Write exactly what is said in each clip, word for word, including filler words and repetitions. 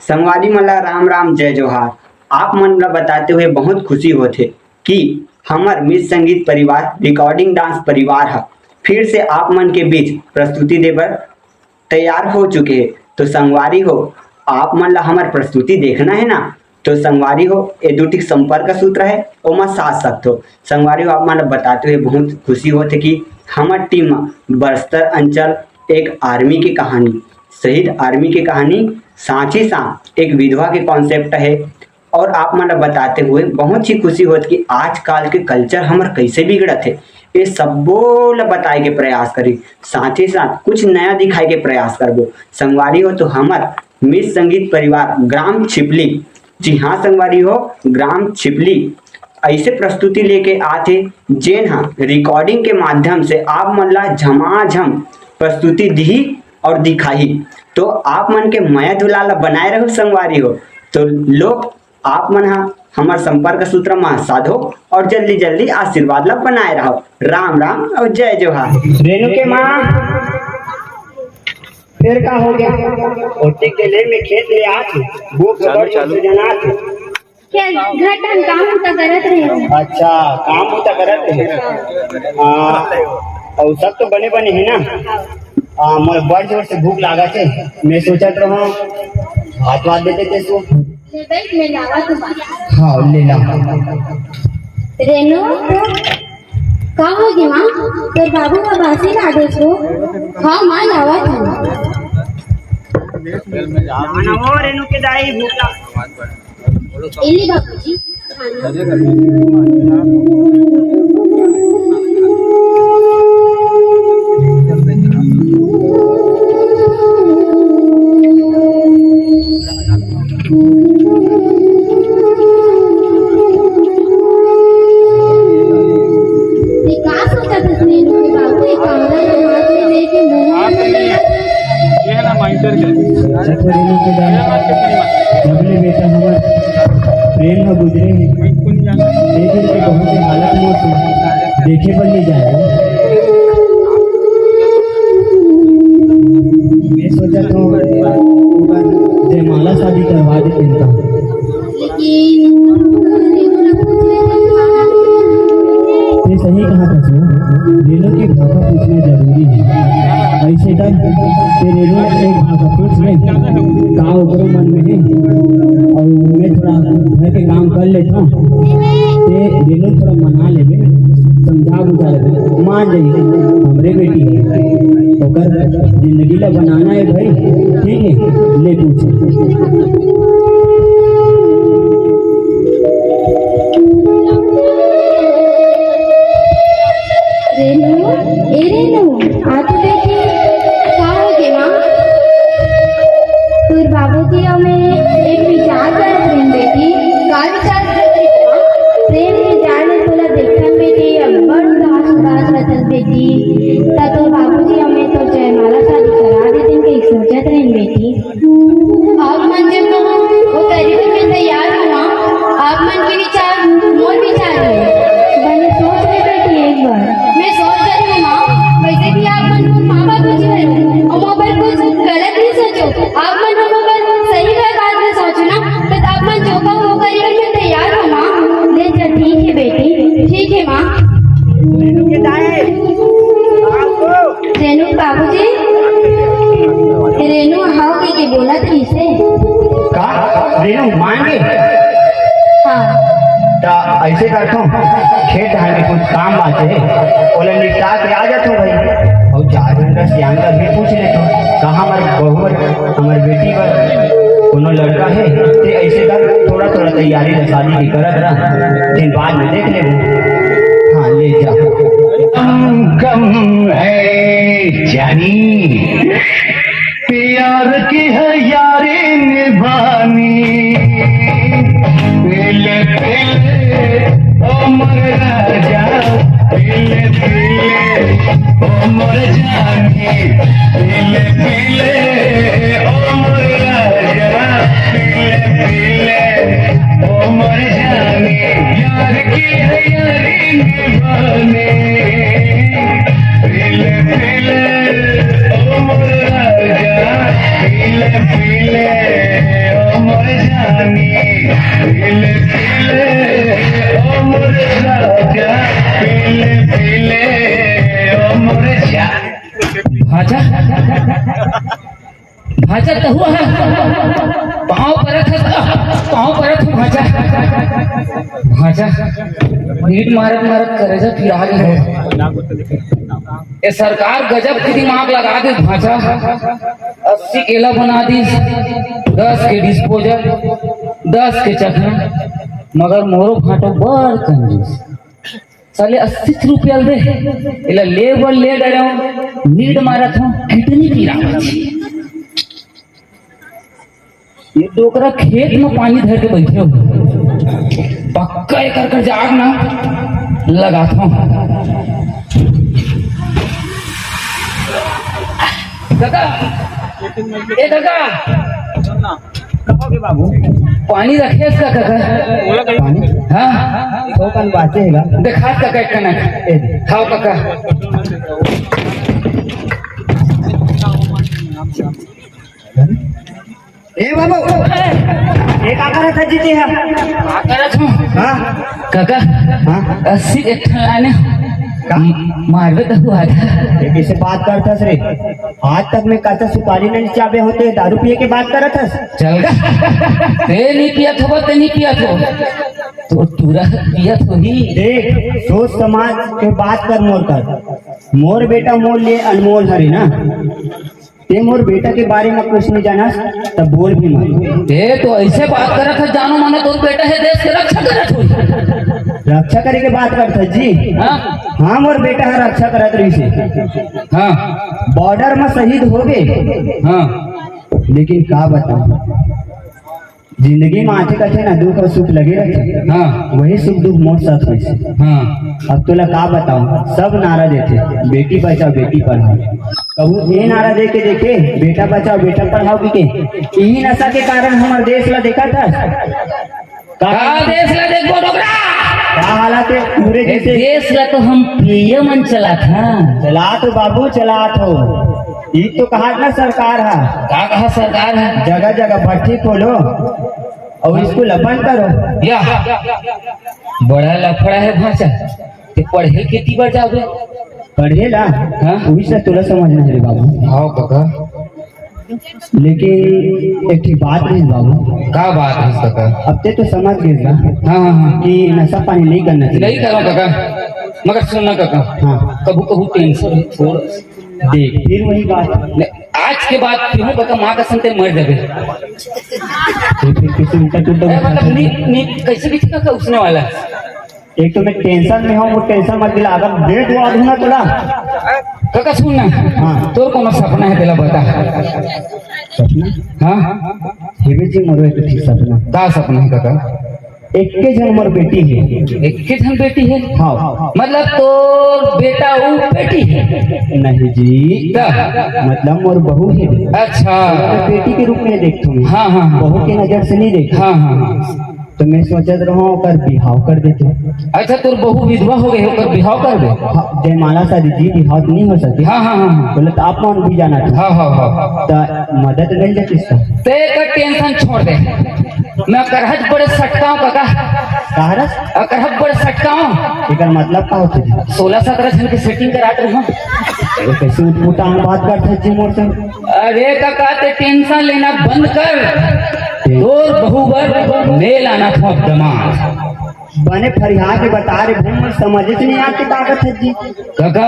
संगवारी मन ला राम राम, जय जोहार। आप मन ला बताते हुए बहुत खुशी होथे कि हमर मिस संगीत परिवार रिकॉर्डिंग डांस परिवार ह फिर से आप मन के बीच प्रस्तुति दे बर तैयार हो चुके हे। तो संगवारी हो, आप मन ला हमर प्रस्तुति देखना हे ना, तो संगवारी हो, ए दू ठी संपर्क सूत्र हे, ओमा साथ सकथो। संगवारी हो, आप मन ला बताते हुए बहुत खुशी होथे कि हमर टीम म बस्तर अंचल एक आर्मी के कहानी, शहीद आर्मी के कहानी, साथ ही साथ एक विधवा के कॉन्सेप्ट हे। और आप मन ला बताते हुए बहुत ही खुशी होत कि आजकल के कल्चर हमर कैसे बिगड़त हे, ये सब्बो ला बताए के प्रयास करी, साथ ही साथ कुछ नया दिखाए के प्रयास करबो। संगवारी हो, तो हमर मिस संगीत परिवार ग्राम छिपली, जी हाँ संगवारी हो, ग्राम छिपली ऐसे प्रस्तुति लेके आथे, जेन ह रिकॉर्डिंग के माध्यम से आप मन ला झमाझम प्रस्तुति दिही और दिखाही। तो आप मन के मया दुलार ला बनाए रहू संगवारी हो। तो लोग, आप मन ह हमर संपर्क सूत्र म साधो और जल्दी जल्दी आशीर्वाद ला बनाए रहव। राम राम और जय जोहार। रेणु के माँ, फिर का हो गया? ओती के ले में खेत ले आत, वो खबर चालू, जो चालू। सृजनात। क्या घर ढंग काम होता करत रहे? अच्छा, काम होता करत रहे। हाँ, और सब तो बने बने है ना? हाँ, मोर बड़ जोर से भूख लागत हे, मैं सोचत रहूँ भात वात देते ते सो। ले बैठ, मैं लावत हूँ। हाँ, ले ला। रेनू, का हो गे माँ? तोर बाबू ह बासी ला देस वो। हाँ माँ, लावत हूँ। ना, ना, वो रेनू के दाई भूख ला। इली बाबूजी, खाना। ये का सोचत हस मीनू के बाबू? ये कमरा में हाथ में लेके मुंह में लेके ये है ना माइंडर के। अच्छा, रेनू के दाई, जब ले बेटा हमर प्रेम ह गुजरे हे, एक दिन के बहुत ही हालत मोर से देखे बर नहीं जाए। मैं सोचत हूँ, ओकर जयमाला शादी करवा देते इनका। लेकिन रेनू ला पूछ ले। ते सही कहा था सो, रेनू के भाखा पूछना जरूरी है। ऐसे कर, ते रेनू एक भाखा पूछ ले, का ओकरो मन में है, और मैं थोड़ा घर के काम कर लेता हूँ। ते रेनू थोड़ा मना लेबे, समझा बुझा लेबे, मान जाइए, हमरे बेटी है, ओकर जिंदगी ला बनाना है भाई, ठीक है, ले पूछ। रेनू, ए रेनू, आ तो बेटी, का हो गे माँ? तोर बाबूजी अउ मैं एक विचार करत रहेन बेटी। का विचार करत रहे माँ? प्रेम के जाल में तोला देखथन बेटी, अब्बड़ उदास उदास लगत बेटी। त तोर बाबूजी अउ मैं तोर जयमाला शादी करा देतेन कहिके सोचत रहेन बेटी। आप मन जब कहो, वो करी बर मैं तैयार हूँ माँ। आप मन के विचार मोर विचार है। बने सोच ले बेटी एक बार। मैं सोच रही हूँ माँ, वैसे भी आप मन मोर माँ बाप जी हरो, अउ मोर बर कुछ गलत नहीं सोचो। आप मन हमर बर सही बात में सोचो ना, तो आप मन जो कहो वो करी बर मैं तैयार हूँ माँ। ले चल, ठीक है बेटी। ठीक है माँ। रेनू के दाई, रेनू के बाबूजी, रेनू हव कहिके बोलत रहिसे। का? रेनू मान गे? हाँ। त ऐसे करथों, खेत डहर में कुछ काम बाचे हे, ओला निपटा के आ जाथों भाई। अउ चार झन ला सियान ला भी पूछ लेथों, का हमर बहू बर, हमर बेटी बर कोनो लड़का हे? ते ऐसे कर, थोड़ा थोड़ा तैयारी ला शादी के करत रह, फिर बाद में देख लेबो। हाँ, ले जा। कम कम है जानी, प्यार की है यारी निभानी। पीले पीले ओ मोर राजा, पीले पीले ओ मोर जानी, पीले पीले ओ मोर राजा, पीले पीले ओ मोर जानी, यार की है यारी निभानी। पीले पीले ओ मोर राजा, पीले पीले ओ त हुआ है। पाँव परत हस, पाँव परत हस, भांचा। भांचा, नीट मारत मारत करेजा पिरा गे हे। ए सरकार गजब के दिमाग लगा दे भांचा। अस्सी केला बना दिस, दस के डिस्पोजल, दस के चखना, मगर मोरो भांटो बड़ कंजूस। साले अस्सी रुपया दे, एला ले बर ले डरे हूँ, नीड मारत हूँ, किडनी पिरावत हे। ये डोकरा खेत में पानी धर के बैठे हो, पक्का एक कर जाग ना लगात हूँ। काका, ए काका, कहोगे बाबू? पानी रखे इसका काका? पानी? हाँ। तो कन बाचे हेगा। देखा काका, एक कनक। ए दे। खाओ काका। ए बाबू, ए का करत हस जी तेहा? का करत हूँ? हाँ? काका, हाँ? अस्सी एक ठन लाने। का? मारबे त हुआ था। ये कैसे बात करत हस रे? आज तक मैं कच्चा सुपारी नहीं चाबे होते, दारू पिए के बात करत हस? चल गा। ते नहीं पियत हो, ते नहीं पियत हो। तो तुरंत पियत हो ही। देख, सोच समाज के बात कर मोर कर। मोर बेटा मोर लिए अनमोल हरे ना। ते मोर बेटा के बारे में कुछ नहीं जानस, तब बोल भी मत। ते तो ऐसे बात करत हस, जानो मानो तोर बेटा हे, देश के रक्षा करत हो। रक्षा करे के बात करत हस जी? हाँ। हाँ, मोर बेटा ह रक्षा करत रहिस हे। हाँ। बॉर्डर में शहीद हो गए। हाँ। लेकिन का बताऊं, जिंदगी में आथे कथे ना, दुख और सुख लगे रहथे। हाँ। वही सुख दुख मोर साथ होइस हे। हाँ। अब तोला का बताऊं, सब नारा देथे, बेटी बचाओ, बेटी पढ़ाओ। कभू ये नारा दे के देखे, बेटा बचाओ, बेटा पढ़ाओ की के? इही नशा के कारण हमर देश ला देखत हस। का का देश ला देखबो डोकरा? का हालत हे पूरे ए, जैसे? देश ला तो हम पिए मन चलात हन। चलात हो बाबू, चलात हो। ई तो कहा ना सरकार है। का कहा सरकार है? जगह जगह भट्टी खोलो और स्कूल बंद करो। या बड़ा लफड़ा है भांचा। ते पढ़े के ती बर जाबे? पढ़े ला? हाँ? वही से तोला समझना है रे बाबू। हाँ काका। लेकिन एक ठे बात रहिस बाबू। का बात रहिस काका? अब ते तो समझ गए ना हाँ, हाँ, हाँ। कि नशा पानी नहीं करना चाहिए। नहीं करो काका, मगर सुन ना काका, हाँ। कभू कभू टेंशन छोड़। देख, फिर वही बात। नहीं, आज के बाद फिर हूँ काका, माँ कसम ते मर जाबे। तो फिर किसी उल्टा पुल्टा अरे, बात मतलब, करते नी, नी, कैसे भी ठीक है, उसने वाला। एक तो मैं टेंशन में हूँ, वो टेंशन मत दिला। अगर दे दो आदमी ना तोला। काका सुन ना। हाँ। तोर कोनो सपना है, तेला बता। सपना? हाँ। हेबे जी, मोरो एक ठीक सपना। का सपना है काका? एक के झन मोर बेटी है। एक के झन बेटी है? हाँ। मतलब तोर बेटा वो बेटी है? नहीं जी। का? मतलब मोर बहू है। अच्छा। मैं बेटी के रूप में देखता हूँ। हाँ, हाँ, हाँ। बहू की नजर से नहीं देखता। हाँ, हाँ, हाँ। तो मैं सोचत रहूं ओकर बिहाव कर देते। अच्छा, तोर बहू विधवा हो गई, ओकर बिहाव कर दे। हाँ, जयमाला शादी जी, बिहाव तो नहीं हो सके। हाँ, हाँ, हाँ, हाँ। बोले तो आप मन भी जाना था। हाँ, हाँ, हाँ। तो मदद मिल जाती इसका। ते का टेंशन छोड़ दे, मैं करहज बड़े सटकाऊं काका। कहरस? अ, करहज बड़े सटकाऊं। एकर मतलब का होते जी? सोलह सत्रह झन के सेटिंग करा रहे हो। ये कैसे उठपुटांग बात करते जी मोर से? अरे काका, ते टेंशन लेना बंद कर। तोर बहू बर मैं लाना था दमाद। बने फरिया के बता रे भूम, समझ नहीं आती ताकत है जी। काका,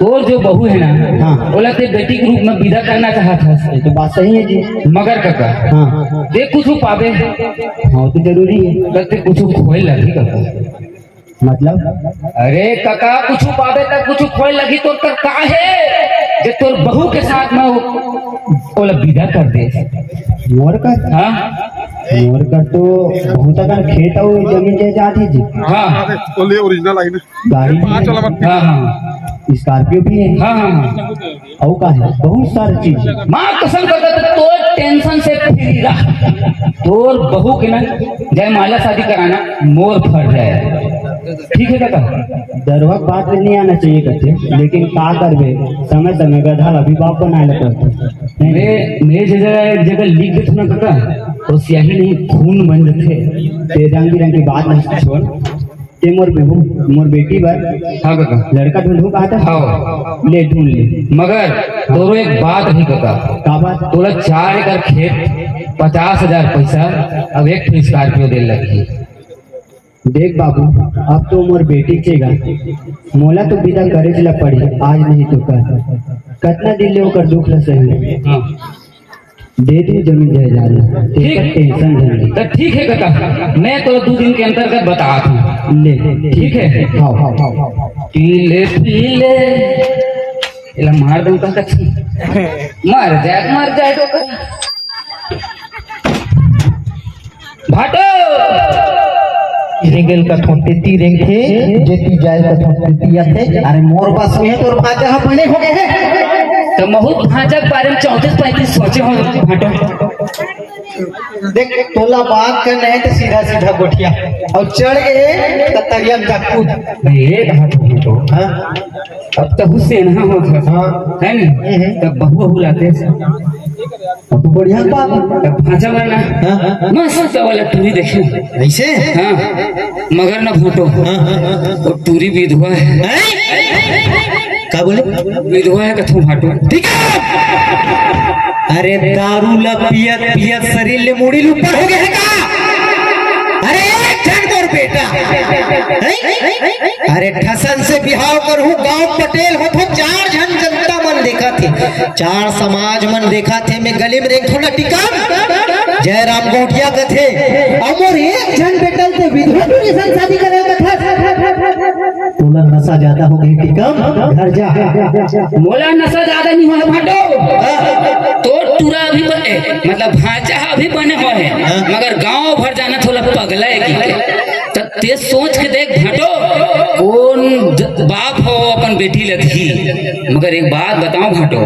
तोर जो बहू है ना, हाँ। ओला ते बेटी के रूप में विदा करना चाहत हस। ये तो बात सही है जी। मगर काका, हाँ। ते कुछ पाबे। हाँ, तो जरूरी है। ते कुछ खोए लगी काका। मतलब? अरे काका, कुछ पाबे त कुछ खोए लगी, तोर कर का है जे तोर बहू के साथ में वो, ओला विदा कर दे। मोर कर? हाँ? मोर कर तो बहुत अकन खेत अउ जमीन जायदाद है जी। हाँ। अरे, वो ले ओरिजिनल आई ना। गाड़ी भी है। हाँ, हाँ। स्कॉर्पियो भी है। हाँ, हाँ, हाँ। अउ का है, बहुत सारी चीज। माँ कसम काका, तोर टेंशन से फ्री रह। तोर बहू के ना जयमाला शादी कराना मोर फर्ज है। ठीक है काका? डरवा के बात नहीं आना चाहिए कहते, लेकिन का करबे, समय समय गधा ला भी बाप बनाए ला पड़ते। मैं, मैं जगह, जगह लिख देथों ना काका, तो स्याही नहीं खून बन देथे। ते रंग बिरंग की बात नहीं छोड़। ते मोर बेहू, मोर बेटी बर हाँ कका। लड़का ढूंढहू कहा था। हाँ। ले ढूंढ ले। मगर तोरो एक बात रही कका। का बात? तोला चार एकड़ खेत, पचास हजार पैसा, अब एक ठो स्कॉर्पियो दे लगही। देख बाबू, अब तो मोर बेटी चेगा, मोला तो विदा करेच ला पड़ी, आज नहीं तो कल। कतना दिन ले ओकर दुख ला सही। हाँ। दे दू जमीन जायदाद ला, तेकर ठीक। टेंशन झन ले। तो ठीक है कका, मैं तो दो दिन के अंतर्गत बतात हूँ। ले। ठीक है। हाँ, हाँ, हाँ, हाँ। पी ले, पी ले। एला मार दूं का कच्छी? मर जाए, मर जाए तो कर। भाटो! रेंगेल कथों तेती रेंगथे, जेती जाए कथों तेती आथे। अरे मोर बस में है तोर भांचा हा बने हो गए है। तो महूत भांचा के बारे में चौंतीस पैंतीस सोचे हो भाटो। देख तोला बात करना है तो सीधा सीधा गोठिया और चढ़ गए तो तरिया में जा कूद। नहीं, ये कहा तू भाटो। हाँ? अब तो हुसैन हाँ हो था। हाँ। है नहीं? हम्म। तब बहु बहु लाते। अब तो बढ़िया बात है। तब भांचा वाला। हाँ। मस्त वाला टूरी देखे। ऐसे? हाँ। मगर ना भाटो। हाँ, हाँ, हाँ, हाँ। वो टूरी विधवा है। हैं? का बोले? विधवा है कथों भाटो। ठीक है। अरे दारू ला पियत पियत शरीर ले मुड़ी ल ऊपर हो गए है का? अरे एक झन तोर बेटा। हैं? अरे ठसन से बिहाव करहूँ, गांव पटेल होथो, चार झन जनता मन देखा थे, चार समाज मन देखा थे, मैं गली में रेंगथों ना टिकम, जयराम गोठिया कथे, अउ मोर एक झन बेटा ल ते विधवा टूरी संग शादी करे कथा। तोला नशा ज्यादा हो गई टिकम, घर जा। मोला नशा ज्यादा नहीं हुआ भाटो। तो टूरा अभी बने, मतलब भांचा अभी बने हुए है, हाँ। मगर गांव भर जाना थोड़ा पगला है कि। त ते सोच के देख भाटो, कौन द-, बाप हो अपन बेटी ल दही। मगर एक बात बताओ भाटो,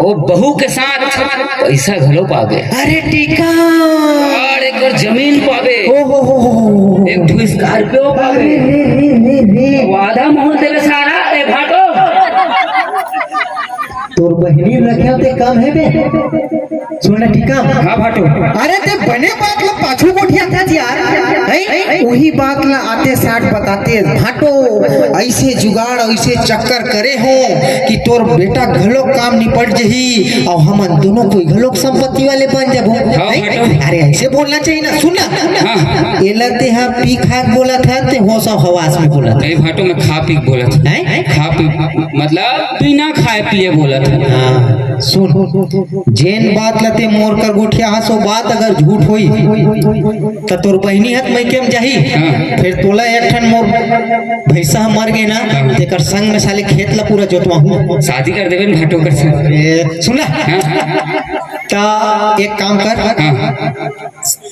वो बहू के साथ पैसा घलो पाबे। अरे टीका। और एक और जमीन पाबे। ओ हो हो हो हो। एक ठो स्कॉर्पियो पाबे। अरे रे रे रे रे। वो आधा मोहन तेरे सारा ए भाटो। तोर बहिनी रखे ते कम है बे। सुन ना, ठीक है? हाँ भाटो। अरे ते बने बात ला पाछू गोठियाथस यार। हैं? वही बात ला आते साठ बताते भाटो, ऐसे जुगाड़, ऐसे चक्कर करे हो कि तोर बेटा घलोक काम निपट जही अउ हमन दोनों कोई घलोक संपत्ति वाले बन जाबो। हाँ हैं? भाटो। अरे ऐसे बोलना चाहिए ना, सुन ना। हाँ, हाँ। एला ते हा पी खा के बोलत हस, ते होश अउ हवास में बोलत हस। नहीं भाटो, मैं खा पी के बोलत हूँ। हैं? खा पी, मतलब बिना खाए पिए बोलत हूँ। हाँ। सुन, जेन बात ला ते मोर कर गोठियाहस, ओ बात अगर झूठ होई, त तोर बहिनी हत मइके म जाही। हाँ। फिर तोला एक ठन मोर भैंसा ह मर गे ना, हाँ। तेकर संग में साले खेत ला पूरा जोतवाहूँ। शादी कर देबे न भाटो कर संग। ए, सुन ना। हाँ। त एक काम कर। हाँ।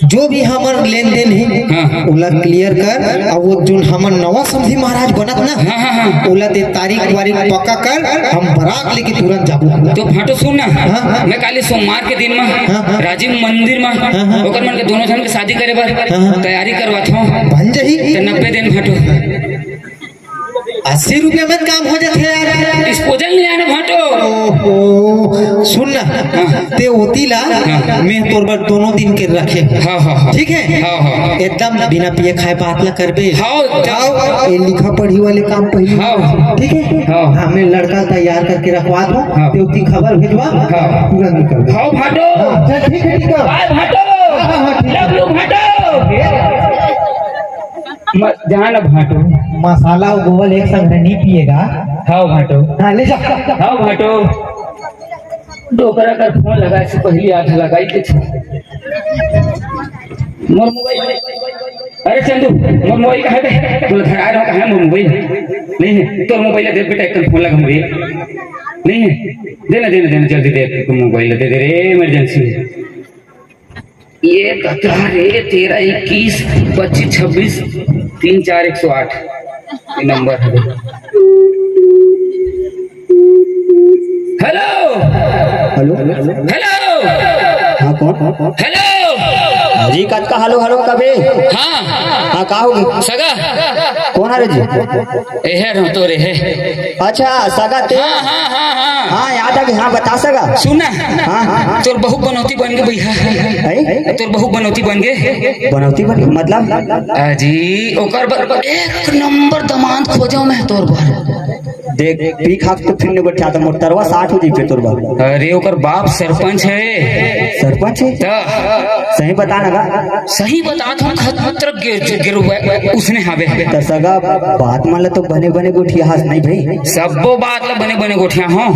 जो भी हमर लेन देन हे, हाँ, हाँ। ओला clear कर, अउ वो जोन हमर नवा समधी महाराज बनत ना, हाँ, हाँ, हाँ। ओला ते तारीख वारीख पक्का कर, हम बरात लेके तुरंत जाबो। तो भाटो सुन ना, हाँ, हाँ। मैं काली सोमवार के दिन में हाँ, हाँ। राजीव मंदिर में हाँ, हाँ। ओकर मन के दोनों झन के शादी करे बर हाँ, हाँ। तैयारी करवात हूँ। बन जाही। तो नब्बे दिन भाटो। अस्सी रुपया में काम हो जाथे यार। Disposal नहीं आना भाटो। ओहो, सुन ना, हाँ। ते ओती ला, हाँ। मैं तोर बर दोनों दिन के रखे। हाँ, हाँ, हाँ। ठीक है? हाँ, हाँ। एकदम बिना पिए खाए बात ला करबे। हाँ, जाओ। ये लिखा पढ़ी वाले काम पहले। हाँ। ठीक है? हाँ। हाँ, मैं लड़का तैयार करके रखवा दूँ। हाँ। ते ओती खबर भेजवा। हाँ। तुरंत निकल। हाँ, भाटो। हाँ, चल, ठीक है, ठीक है। Bye, भाटो। हाँ, हाँ, हाँ, ठीक है। Love you, भाटो। म-, जान भाटो। मसाला अउ गोवल एक संग नहीं पिएगा। हाँ भाटो। हाँ, ले जा। हाँ भाटो। डोकरा कर फोन लगा से पहली आठ लगाई के छे। मोर मोबाइल। अरे चंदू, मोर मोबाइल कहाँ है बे? बोला धरा रहा, कहाँ है मोर मोबाइल? नहीं है। तोर मोबाइल दे बेटा, एक फोन लगा मोबाइल। नहीं है। देना, देना, देना, जल्दी दे, तू मोबाइल दे दे रे, emergency है। ये कतरा रे, तेरह, इक्कीस, पच्चीस, छब्बीस, तीन चार एक सौ आठ। ये नंबर है। हेलो। हेलो। हेलो। हाँ, कौन? हेलो। अजी, कतका हलो हलो कबे? हाँ। हाँ, का होगे? सगा। कोन हरे जी? एहे रहो तो रे हे। अच्छा, सगा ते। हाँ, हाँ, हाँ, हाँ। हाँ, याद आ गई। हाँ, बता सगा। सुन ना। हाँ, हाँ, हाँ। तोर बहू बनौती बन गे भैया। हैं? तोर बहू बनौती बन गे। बनौती बन गे? मतलब? अजी, ओकर बर एक नंबर दमांद खोजो मैं तोर बर। देख, पी खा के तो फिर नहीं बैठा था, मोटरवा साठ हो जाई फिर तोर बाप। अरे, ओकर बाप सरपंच है। सरपंच है? तो सही बता ना गा? सही बता, तुम खतर गिर, गिर हुआ है, उसने हावे। तो सगा बात मान ला तो बने बने गोठिया हास नहीं भाई। सबो बात ला बने बने गोठिया हो।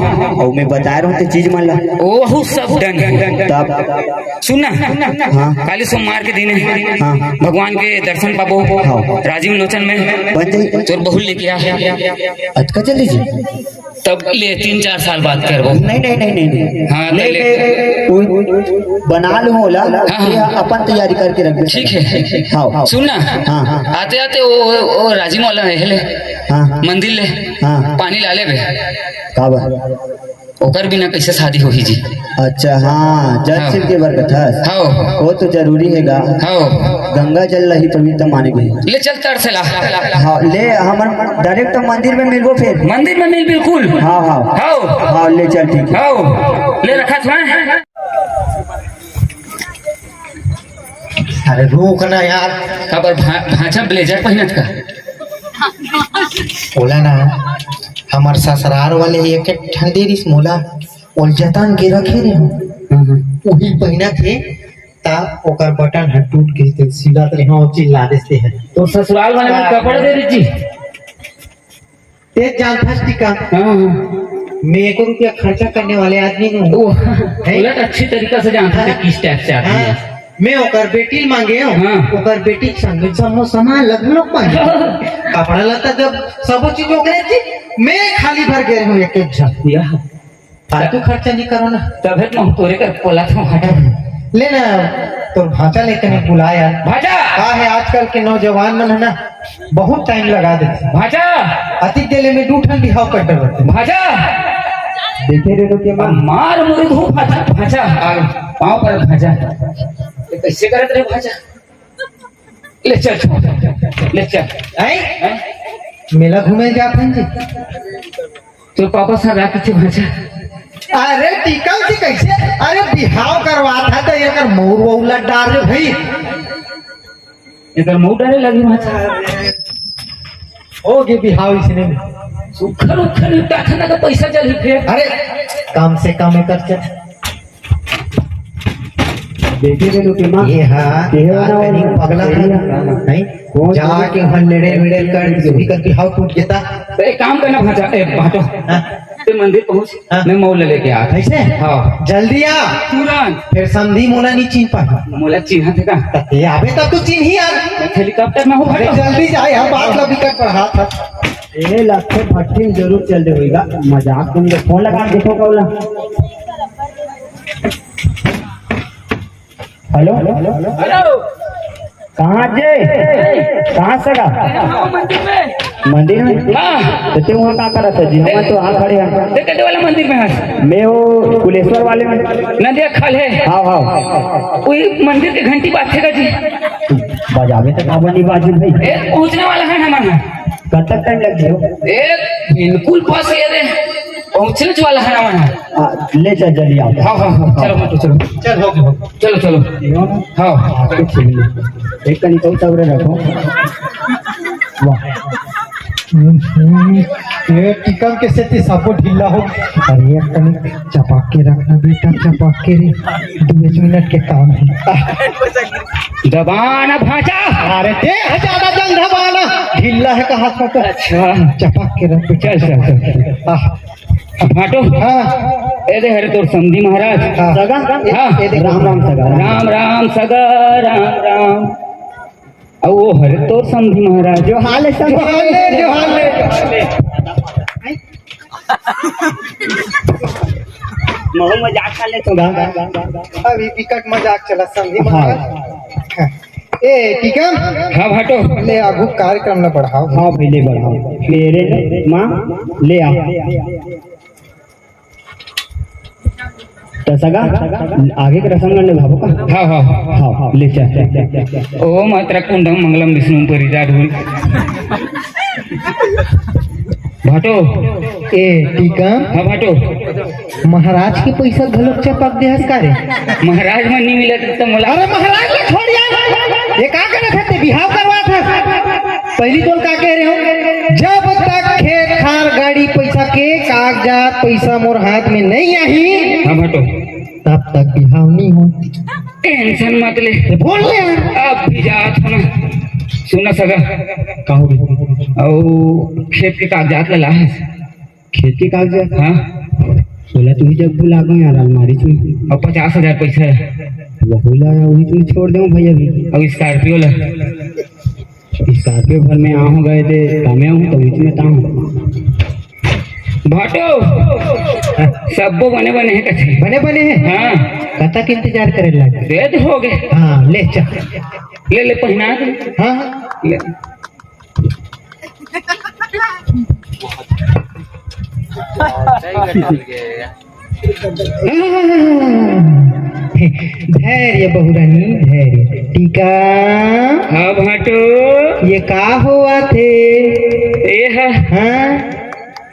और मैं बता रहा हूँ तो चीज मान ला। ओहू सब डन है। तब सुन ना, हाँ। काली सोमवार के दिन है, हाँ। भगवान के दर्शन पाबो, हाँ। राजीव लोचन में बन जाई। तोर बहू लेके आ। अतका जल्दी जी? तब ले, तीन चार साल बाद करबो। नहीं, नहीं, नहीं, नहीं, नहीं। हाँ, ले, ले। ले, वो बना लूँ ओला, हाँ, हाँ। ये अपन तैयारी करके रख दे। ठीक है। हाँ। सुन ना, हाँ। आते आते वो, वो राजीव वाला है ले, हाँ। मंदिर ले, हाँ। पानी ला ले बे। का बा? ओकर बिना कैसे शादी होही जी? अच्छा, हाँ, जल हाँ। छिड़के बर कथस। हाँ। वो तो जरूरी है गा। हाँ। गंगा जल ला ही पवित्र माने गए। ले चल तर से ला। हाँ, ले, हमन direct मंदिर में मिलबो फिर। मंदिर में मिल बिल्कुल। हाँ, हाँ। हाँ। हाँ, ले चल, ठीक है। हाँ। ले रखा था। अरे रुक ना यार। काबर भा-, भांचा blazer पहिनत का? ओला ना, हमर ससुरार वाले एक, एक ठन दे रिस मोला, ओल जतन के रखे रे। हम्म। उही पहिनत हे, ता ओकर बटन ह टूट गे, ते सिलत रे, हाँ, चिल्ला देते हैं। तो ससुराल वाले में कपड़ा दे दीजिए। ते जानथस टिका? हाँ, हाँ। मैं एको रुपया खर्चा करने वाले आदमी नहीं हूँ। ओ, है? उलट अच्छी तरीका से जानता है हाँ। किस type से आदमी हाँ। है। मैं ओकर बेटी मांगे हूँ, हाँ। ओकर बेटी के संग समो सामान लग लोग मांगे। कपड़ा लत्ता जब सबो चीज ओकरे थी, मैं खाली भर गए हूँ एक एक झन। या। फालतू खर्चा नहीं करो ना। तभे तो तोरे कर पोला था भाटा। ले ना, तोर भांचा लेके नहीं बुला यार। भांचा! का है आजकल के नौजवान मन है ना, बहुत time लगा देथे। भांचा! अतिक देले में दू ठन बिहाव कर डरथे। भांचा! देखे रे लोग के मन। मार मुर्द हो भांचा, भांचा। आ, पाँव पर भांचा। ये कैसे करत रे भांचा? ले चल, ले चल। हैं? हैं? मेला घूमे जात हन जी। तो पापा साथ रात के भांचा। अरे टिकल जी कैसे? अरे बिहाव करवात है तो एकर मौर वौर लग डार रे भाई। एकर मौर डरे लगी भांचा। हो गे बिहाव इसने में। सुखर उखर निपटा था ना तो पैसा चल ही फिर। अरे कम से कम एकर चल। देखे रे लोग के माँ। ये हाँ, ये ना आज कहीं पगला है। नहीं? कौन जाके वहाँ लेड़े वेड़े कर, जो भी कर बिहाव टूट जाता। तो एक काम करना भांचा, ए, भांचो। हाँ। ते मंदिर पहुंच, हाँ। मैं मौला लेके आ। कैसे? हाँ। जल्दी आ। तुरंत। फिर समधी मोला नहीं चिन्ह पाही। मोला चिन्ह थे का? त ते आबे तब तो चिन्ही आ। मैं helicopter में हूँ, अरे भांचो। जल्दी जा यार, बात ला बिकट बढ़ा था। ए, लगथे भट्ठी में जरूर चल दे होइगा। मजाक तुम दे। फोन लगा के देखो कौला। हेलो? हेलो। कहाँ जे? कहाँ से गा? हाँ, मंदिर में। मंदिर में? हाँ। तो तू वहाँ का करत है जी? हम तो वहाँ खड़े हैं। ते कते वाला मंदिर में है? मैं वो कुलेश्वर वाले में। नदिया खल है। हाँ, हाँ। वही मंदिर के घंटी बाजथे का जी। बजावे तो काबर नहीं बाजी भाई? ए, पहुँचने वाला है ना माना। कब तक time लग गया? ए, बिल्कुल बस ये रे। पहुँचने वाला है ना माना। आ, ले चल जल्दी आओ। हाँ, हाँ, हाँ, चलो, चलो, चलो। चल, हो गया, हो गया। चलो, चलो। ये हो ना? हाँ। हाँ, कुछ नहीं। एक कनी तो तब रे रखो। वाह। हम्म, ये टिकम के सेती सबो ढीला हो। अरे, एक कनी चपक के रखना बेटा, चपक के रे। दो मिनट के काम है। दबाना भांचा। अरे, दे है ज्यादा जल्द दबाना। ढीला है कहा था तो। अच्छा। चपक के रख बेटा। चल, चल, चल, चल। आह। भांटो। हाँ। ए दे हरे तोर समधी महाराज। हाँ। सगा? हाँ। ए दे राम राम सगा। राम राम सगा, राम राम। अउ वो हरे तोर समधी महाराज। जो हाल है समधी। जो हाल है, जो हाल है। महू मजाक कर ले तो गा। अभी बिकट मजाक चला समधी हाँ। महाराज। ए, टिकम? हाँ, भांटो। ले, आगू कार्यक्रम ला बढ़ाओ। हाँ भाई, ले बढ़ाओ। मेरे माँ, ले आ। त सगा, आगे के रसम ल निभाबो का? हाँ, हाँ। हाँ, ले चल। ओम अत्र कुंडम मंगलम विष्णु परिजा ढोल। भाटो। ए, टीका। हाँ, भाटो। महाराज के पैसा घलोक चपक दे हस का रे? महाराज मन नहीं मिलत त मोला। अरे, महाराज ल छोड़ यार। ये का करत हस ते? बिहाव करवात हस। पहली तोल का कह रहे हो? जब तक खेत खार, गाड़ी, पैसा के कागजात, पैसा मोर हाथ में नहीं आही, हाँ, भाटो। तब तक बिहाव नहीं हो। टेंशन मत ले। ते बोल ले। अब भी जात हो ना। सुना सगा। का हो गई? अउ खेत के कागजात ला लाहस? खेत के कागजात? हाँ। बोला तू ही जब भुला गए यार, अलमारी में। अब पचास हजार पैसा है। वहू ला वही तुम्हें छोड़ दे भाई अभी। अब स्कॉर्पियो ला। स्कॉर्पियो भर में आहूँ गए थे, कमे आहूँ तो बीच में ताहूँ। भाटो, सब्बो बने बने है कथे। बने बने है? हाँ। कतक इंतजार करे लागे? दे दे हो गए। हाँ, ले चल। ले, ले, पहना दे। हाँ, हाँ। ले। धैर्य बहुरानी, धैर्य। टीका। हाँ भाटो। ये का होवत हे? ए हा। हाँ?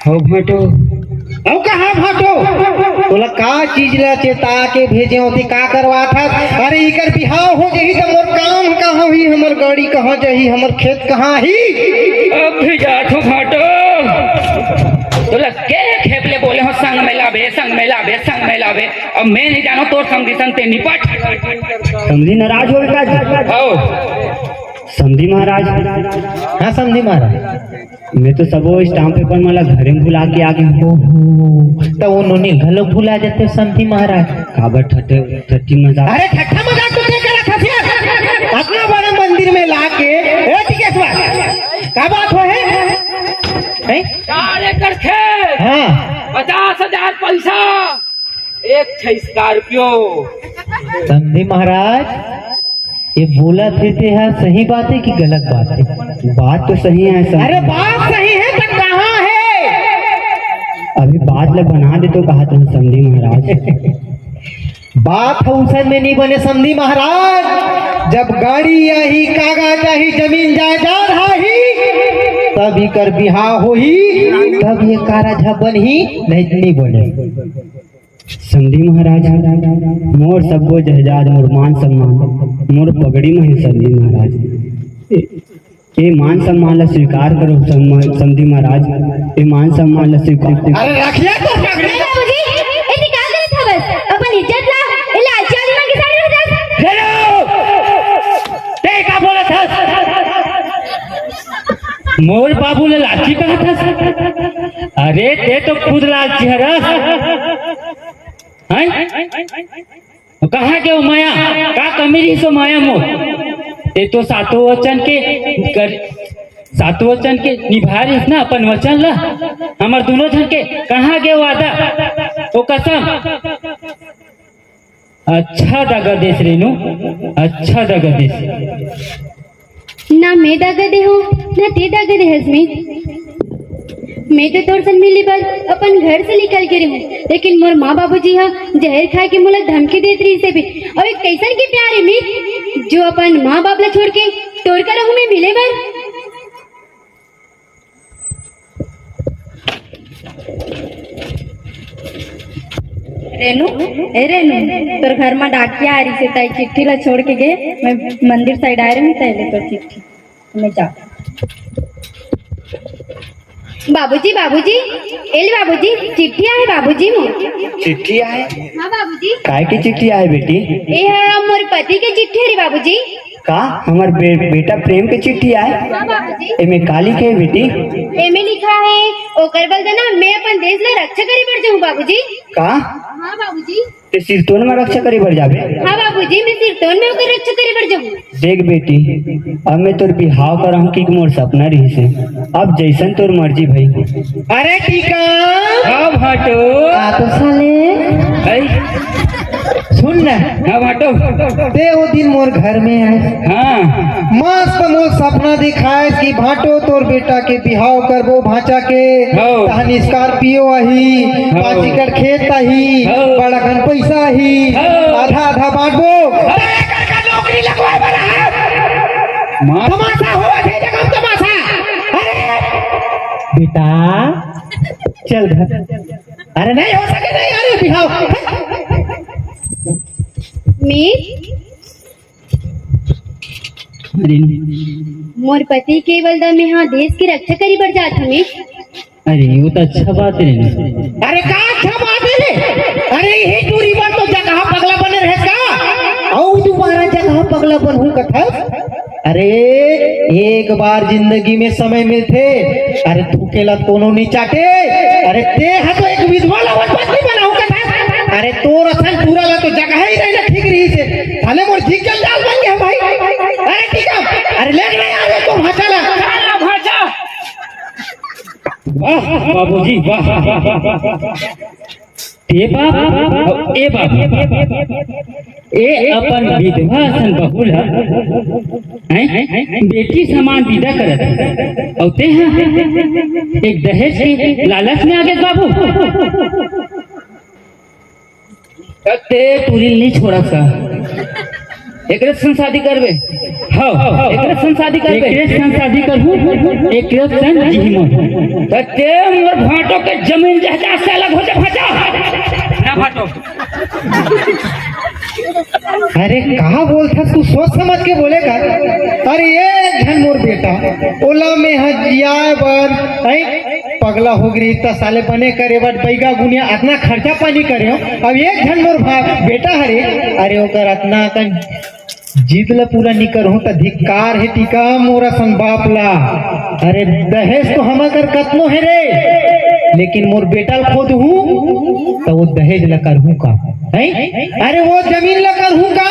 हो भाटो। अउ कहाँ भाटो? तोला का चीज ला चेता के भेजे होती, का करवात हस? अरे इकर बिहाव हो जही त मोर काम कहाँ होही, हमर गाड़ी कहाँ जही, हमर खेत कहाँ ही? अब भी जात हो भाटो। तोला के खेप ले बोले हो संग में लाबे, संग में लाबे, संग में लाबे। अब मैं नहीं जानो तोर समधी संग ते निपट। समधी नाराज हो गया जी? आओ। समधी महाराज। हाँ समधी महाराज। मैं तो सबो स्टाम्प पेपर मन ला घरे में भुला के आ गया हूँ। ओहो, त वो नोनी घलो भुला जाते समधी महाराज। काबर ठट्टे, ठट्टी मजाक? अरे ठट्टा मजाक तो ते करत हस यार। अतना बड़ा मंदिर में लाके, ए टिकेश्वर, का बात हो है? हैं? चार एकड़ खेत, हाँ। पचास हजार पैसा, एक छै स्कॉर्पियो। समधी महाराज, ये बोलत हे ते हा सही बात हे कि गलत बात हे? बात तो सही हे सर। अरे बात सही हे त कहाँ हे? अभी बात ल बना दे तो कहा तुम समधी महाराज। बात ह उसन में नहीं बने समधी महाराज, जब गाड़ी आही, कागज आही, जमीन जायदाद आही, तब इकर बिहाव होही, तब ये कारज ह बनही, नहीं त नहीं बने। समधी महाराज, मोर सब्बो जायदाद, मोर मान सम्मान, मोर पगड़ी में हे समधी महाराज। ए, ए मान सम्मान ला स्वीकार करो सम-, समधी महाराज, ए मान सम्मान ला स्वीकार। अरे रखिए तो पगड़ी। ए बाबूजी, ए ते का करत हवस? अपन इज्जत ला, ए लालची आदमी मन के सामने रख दस। हेलो, ते का बोलत हस? मोर बाबू ला लालची कहत हस? अरे ते तो खुद लालची हरस। हैं? कहाँ गे वो माया? का कमी रहिस वो माया मोर? ते तो सातों वचन के कर, सातों वचन के निभा रहिस ना अपन वचन ला। हमर दोनों झन के कहाँ गे वादा? वो कसम। अच्छा दगा देस रेनू, अच्छा दगा देस। ना मैं दगा दे हूँ, ना ते दगा दे हस मीत। मैं तो तोर संग मिले बर अपन घर से निकल के रहूँ, लेकिन मोर माँ बाबूजी हा जहर खाए के मोला धमकी देत रहिस हे बे। अउ एक कैसन के प्यार हे मीत, जो अपन माँ बाप ला छोड़ के तोर करा आहूँ मैं मिले बर। रेनू, ए रेनू, तोर घर मा डाकिया आ रहिस हे, ताई चिट्ठी ला छोड़ के गे, मैं मंदिर side आए रहूँ, ताई ले तोर चिट्ठी, मैं जा। बाबूजी, बाबूजी, ए ले बाबूजी, चिट्ठी आए बाबूजी मोर। चिट्ठी आए? हाँ बाबूजी। काय के चिट्ठी आए बेटी? ए हा मोर पति के चिट्ठी हरे बाबूजी। का हमर बे-, बेटा प्रेम के चिट्ठी आए? हाँ बाबूजी। एमे का लिखे हे बेटी? एमे लिखा हे, ओकर बदला ना मैं अपन देश ला रक्षा करे बर जाहूँ बाबूजी। का? हाँ बाबूजी। ते सिरतोन में रक्षा करे बर जाबे? हाँ बाबूजी, मैं सिरतोन में ओकर रक्षा करे बर जाहूँ। देख बेटी, अब मैं तोर बिहाव कराहूँ कि मोर सपना रहिस हे। अब जैसन तोर मर्जी भई। अरे टीका। हाँ भाटो। आ तो साले। ऐ? सुन ना। हाँ भाटो। ते वो दिन मोर घर में आए। हाँ। मस्त मोर सपना दिखाए कि भाटो तोर बेटा के बिहाव करबो भांचा के। हाँ। तहन स्कॉर्पियो आही, हाँ। पाँच एकड़ खेत आही, हाँ। बड़ा कन पैसा आही, हाँ। आधा आधा बांटबो। हाँ। नौकरी लगवाए बर है। माँ। तमाशा हो, अठे जगह तमाशा। अरे बेटा, चल घर। अरे नहीं हो सके, नहीं, अरे बिहाव। मैं अरे मोर पति केवल दा, मैं हा देश की रक्षा करी बर जात हूँ मैं। अरे वो तो अच्छा बात है ना। अरे का अच्छा बात है रे? अरे यही दूरी पर तो जगह पगला बने रहे का? अउ दोबारा जगह पगला बनहूँ कथस? अरे एक बार जिंदगी में समय मिलथे। अरे थूके ला कोनो नहीं चाटे। अरे ते हा तो एक विधवा ला अपन पत्नी बनाहूँ कथस। अरे तोर असन टूरा ला तो जगह ही नहीं ना ठीक रही से। थाले मोर जी जंजाल बन गया भाई। अरे ठीक है। अरे ले नहीं आ रहे तो भांचा ला। वाह बाबूजी, वाह। ए बाप, ए बाप, ए अपन विधवा असन बहू ला, हैं? बेटी समान विदा करत हे। अउ ते हा एक दहेज के लालच में आ गे बाबू। ते टूरी नहीं छोड़ा का? एकरे संग शादी करबे? हाँ, एकरे संग शादी करबे? एकरे संग शादी करबू, एकरे संग जीमो। त ते मोर भांटो के जमीन जायदाद से अलग हो जा भांटा। ना भांटो। अरे कहा बोलथस, तू सोच समझ के बोले का? अरे एक झन मोर बेटा, ओला में ह जियाए बर, हैं? पगला हो गई त साले बने करे बर बैगा गुनिया अतना खर्चा पानी करे हो। अब एक झन मोर भा-, बेटा हरे, अरे ओकर अतना कन जिद ल पूरा नी करहूं त धिक्कार हे टीका मोर असन बाप ला। अरे दहेज तो हमर कर कतनो हे रे, लेकिन मोर बेटा ल खोदहूं त वो दहेज ल करहूं का? हैं? अरे वो जमीन ल करहूं का?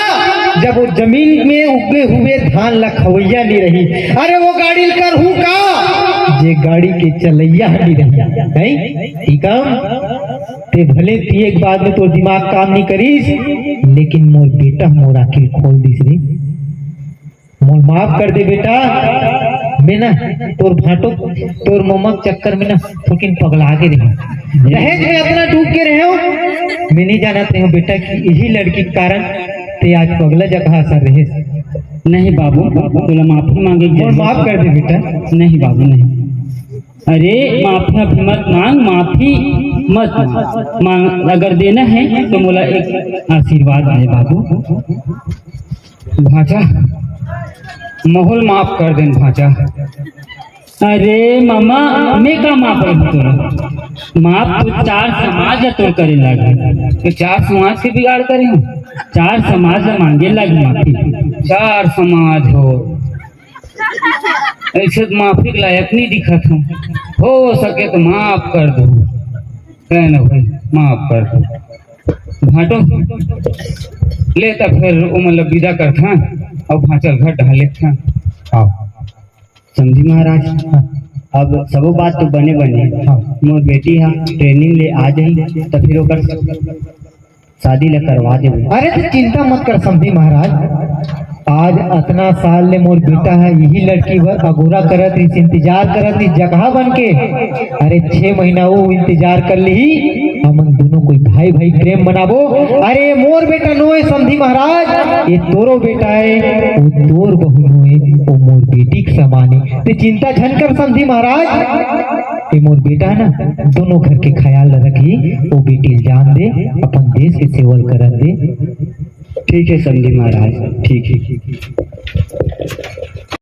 जब वो जमीन में उगे हुए धान ल खवैया नी रही, अरे वो गाड़ी ल करहूं का? जे गाड़ी के चलैया नी रही, हैं? टीका ते भले पिए के बाद में तोर दिमाग काम नहीं करिस, लेकिन मोर बेटा मोर आँखी खोल दिस रे। मोर माफ कर दे बेटा, मैं ना तोर भांटो, तोर ममा के चक्कर में ना थोकिन पगला के रहे। दहेज में अतना डूब के रहे हो, मैं नहीं जानत रहे हो बेटा कि यही लड़की के कारण ते आज पगला जगह असर रहे। नहीं बाबू, तोला माफी मांगे के मोर जरूरत माफ कर दे बेटा। नहीं बाबू, नहीं। अरे माफी, माफी मत मांग, माफी मत मांग। मांग, अगर देना है तो मोला एक आशीर्वाद दे बाबू। भांचा, मोला माफ कर देन भांचा। अरे मामा, मैं का माफ रही तोला? माफ तो चार समाज ला तोर करे लागे। तो चार समाज के बिगाड़ करे हो? चार समाज ला मांगे लागे माफी। चार समाज हो, ऐसे तो माफी के लायक नहीं दिखत हो। हो सके तो माफ कर दो। कहे ना भाई, माफ कर दो। भांटो, ले त फिर ओ मतलब विदा करथा अउ भांचा ल घर डहा लेथा। हाँ। समझी महाराज? हाँ। अब सबो बात तो बने बने। हाँ। मोर बेटी हा ट्रेनिंग ले आ जाही, त फिर ओकर शादी ला करवा देबो। अरे तू चिंता मत कर समधी महाराज, आज अतना साल ले मोर बेटा ह यही लड़की बर अगोरा करत रहिस, इंतजार करत रहिस जगह बन के। अरे छह महीना वो इंतजार कर लिही, हमन दोनों कोई भाई भाई प्रेम मनाबो। अरे मोर बेटा नोहे समधी महाराज, ये तोरो बेटा है, वो तोर बहू नोहे, वो मोर बेटी के समान है। ते चिंता झन कर समधी महाराज। ए मोर बेटा ना, दोनों घर के ख्याल रखी, ओ बेटी ल जान दे, अपन देश के सेवा ल करन दे। ठीक है समधी महाराज, ठीक है।